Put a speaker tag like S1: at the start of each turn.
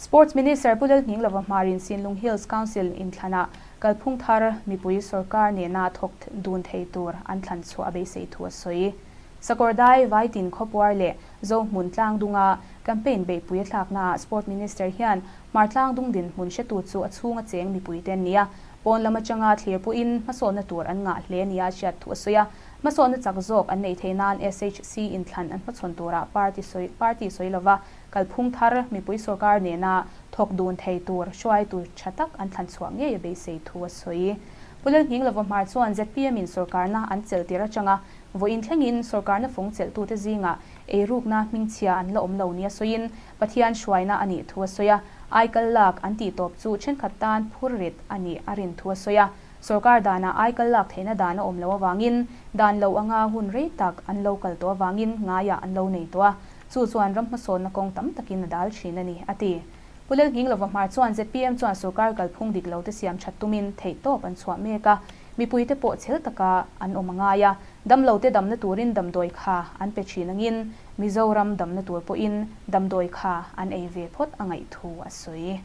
S1: Sports Minister Pu Lalnghinglova Hmarin Sinlung Hills Council inthlanah kalphung thar mipui sorkar nena thawk dun thei tur an thlan chhuah a beisei thu a sawi. Sakawrdai, Vaitin khawpuar leh Zohmun tlangdunga campaign beihpui a thlaknaah Sport Minister hian Hmar tlangdung dinhmun hretu chu a chhunga cheng mipuite an ni a, pawn lam atanga thlir pawhin hmasawnna tur an ngah hle nia a hriat thu a sawi a. Hmasawnna chak zawk an neih theih nan SHC inthlan an hmachhawn turah party sawi party sawi lova kalphung thar mipui sorkar nena thawk dun thei tur hruaitu tha tak an thlan chhuah ngei a beisei thu a sawi. Pu Lalnghinglova Hmar chuan zpm in sorkarna an chelh tir atanga vawiin thlengin sorkarna fung chelhtute zingah eirukna hmingchhia an la awm lo nia sawiin Pathian hruaina a nih thu a sawi a, aikal lak an tih tawp chu thenkhat tan phurrit a nih a rin thu a sawi a. Sorkar danah aikal lak theihna dan a awm loh avangin dan lo anga hun rei tak an lo kal tawh avangin ngaiah an lo nei tawh a, chu chuan ram hmasawnna kawng tam takin a dal thin a ni, a ti. Pu Lalnghinglova Hmar chuan zpm chuan sorkar kalphung dik lote siam that tumin theihtawp an chhuah mek a, mipuite pawh chhel taka an awm a ngai a, damlote damna turin damdawi kha an pe thin angin Mizoram damna tur pawhin damdawi kha an ei ve phawt a ngaih thu a sawi.